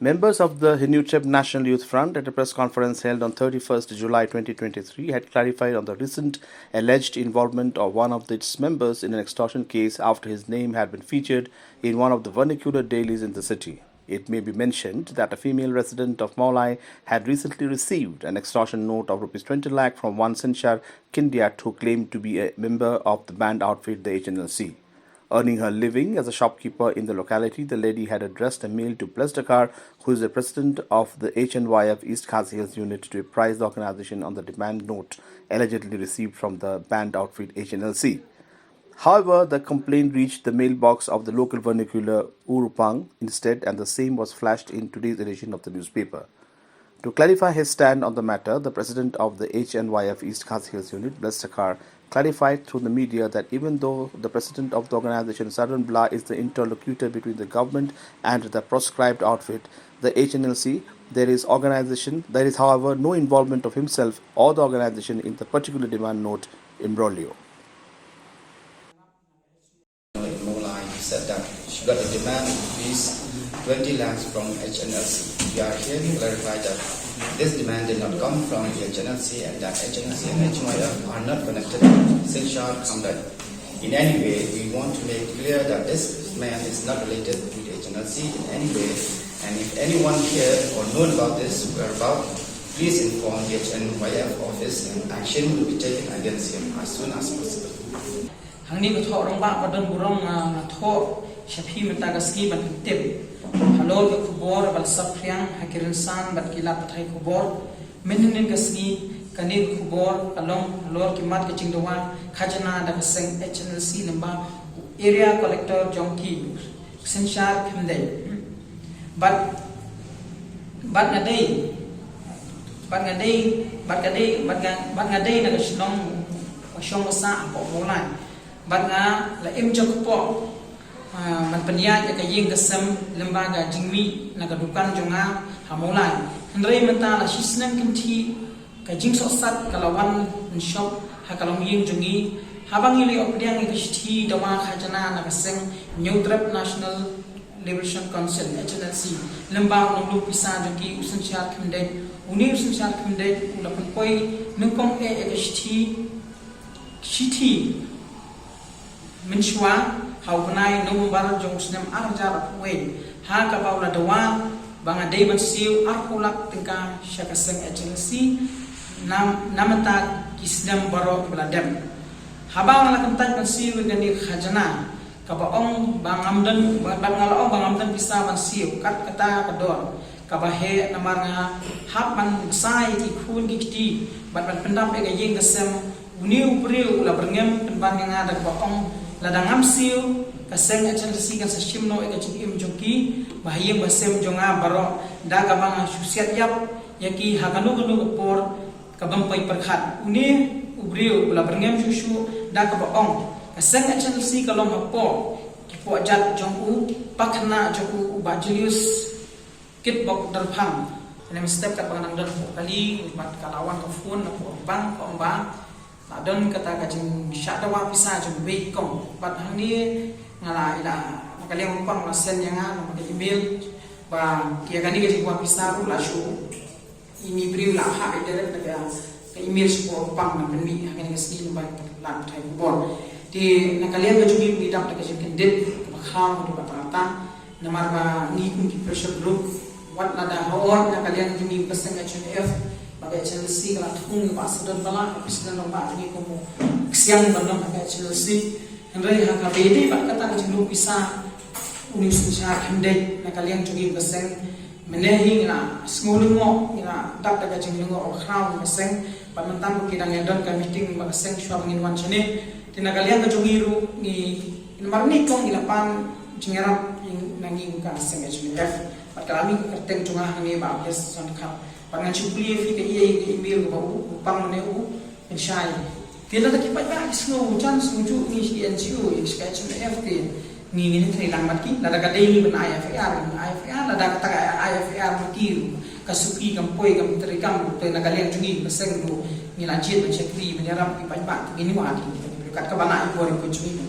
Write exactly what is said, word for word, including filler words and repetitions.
Members of the Hynniewtrep National Youth Front, at a press conference held on thirty-first July twenty twenty-three, had clarified on the recent alleged involvement of one of its members in an extortion case after his name had been featured in one of the vernacular dailies in the city. It may be mentioned that a female resident of Mawlai had recently received an extortion note of rupees twenty lakh from one Sinshar Khimdeit, who claimed to be a member of the banned outfit, the H N L C. Earning her living as a shopkeeper in the locality, the lady had addressed a mail to Bless Dkhar, who is the president of the H N Y F East Khasi Hills unit, to apprise the organization on the demand note allegedly received from the banned outfit H N L C. However, the complaint reached the mailbox of the local vernacular Urupang instead, and the same was flashed in today's edition of the newspaper. To clarify his stand on the matter, the president of the H N Y F East Khasi Hills unit, Bless Dkhar, clarified through the media that even though the president of the organization, Sarun Bla, is the interlocutor between the government and the proscribed outfit, the H N L C, there is organization, there is, however, no involvement of himself or the organization in the particular demand note imbroglio. Molai said that she got a demand of rupees twenty lakhs from H N L C. We are here to clarify that this demand did not come from the H N L C and that H N L C and H N Y F are not connected with Sinshar Khimdeit in any way. We want to make clear that this man is not related to the H N L C in any way. And if anyone here or known about this whereabout, please inform the H N Y F office and action will be taken against him as soon as possible. Hangne ka thoh rangbah ba don burom nga, nga thoh sha phi mynta ka sngi ban pyntip halor ka khubor ba la saphriang ha ki rynsan bad ki lad pathai khubor mynhynnin ka sngi. Kane ka khubor ka long halor ki mat ka jingdawa khajna da ka seng H N L C lyngba u area collector jong ki, Sinshar Khimdeit. Bad, bad nga dei, bad nga dei, bad nga dei, bad nga, bad nga dei na ka shnong, ka shong ka sah hapoh Mawlai. Bad nga la im jok hapoh, ah, ban pynïaid ïa ka ïing ka sem lyngba ka jingmih na ka dukan jong nga ha Mawlai. Hynrei mynta la shi snem kynthih ka jingsohsat ka la wan shop ha ka longïing jong ngi. Haba ngi la ïoh pdiang ïa ka shithi dawa khajna na ka seng Hynniewtrep National Liberation Council, H N L C, lyngba u nonglum pisa jong ki, u Sinshar Khimdeit. Une u Sinshar Khimdeit u la pynpoi nyngkong eh ïa ka shithi, shithi mynshuwa ha u bnai November jong u snem ar hajar arphew wei, ha kaba u la dawa ba nga dei ban siew arphew lak tyngka sha ka seng H N L C na, na mynta ki snem baroh kiba la dep. Haba nga la kyntait ban siew ïa kane ka khajna, kaba ong ba ngam don, ba, ba nga la ong ba ngam don pisa ban siew, kat kata ka dor kaba heh, namar nga hap ban bsa ïa ki khun ki kti bad ban pyndap ïa ka ïing ka sem. Une u briew u la byrngem pynban ïa nga da kaba ong, lada ngam siew, ka seng H N L C kan sa shim noh ïa ka jingim jong ki, ba ha ïing ba sem jong nga baroh, da kaba nga shu siat ïap ïa ki ha kano kano ka por, ka bym poi pyrkhat. Une u briew u la byrngem shuh shuh da kaba ong, ka seng H N L C ka long hapoh ki pohjat jong u pakhynnah jong u, u Bah Julius Kitbok Darphang. Kane mynstep katba nga dang don hapoh kali bad ka la wan ka phone na pdeng bank, ka ong ba la don kata ka jingshah dawa pisa jong uwei kong. Bad hangne nga la, i la, na ka liang u pang la send ïa nga na ka email ba ïa kane ka jingdawa pisa ruh la shu, ine i briew la hap ïa direct na ka, ka email shapoh u pang ban pynmih ha kane ka sngi lyngba ki lad pathai khubor. Te na ka liang ka jong ngi ngi dap da ka jingkyndit kaba khraw haduh katta katta. Namar ba ngi kum ki pressure group, wat lada hawor na ka liang jong ngi ka seng H N F, ba ka H N L C ka la thung ïa u Bah Sadon Bala, ka president rangbah jong ngi, kum u ksiang ban long ha ka H N L C. Hynrei ha kaba ïadei bad kata ka jinglum pisa une u Synshar Khymdeit, na ka liang jong ngi ka seng, mynne hi ngi la sngew lyngngoh, ngi la dap da ka jinglyngngoh ba khraw ha ka seng. Bad mynta ba ki dang ïa don ka meeting bad ka seng shuwa ba ngin wan shane, te na ka liang ka jong ngi ruh ngi, namar ngi kong ngi la pan jingïarap na ngi ka seng H N F. Bad ka la mih ka kyrteng jong nga hangne, Bah Abdias Sonkhat. Bad ngan shu pule ïa phi ka, ïa ka email kaba u, u pang mynne u pynshai. Te lada ki paidbah ki sngew jan sngewthuh ngi sha ki N G O, ïa ka H N F te ngi, ngin ïatreilang bad ki. Lada ka dei ngi ban ai F I R, ngi ai F I R, lada kata ka ai F I R ma ki ruh ka suki kam poi, kam trei kam ruh, te na ka liang jong ngi ka seng ruh ngi la jied ban shakri ban ïarap ki paidbah, te ngin ïa wad ïa ki, kat kaba lah ïa ka bor ïa ka jong ngi.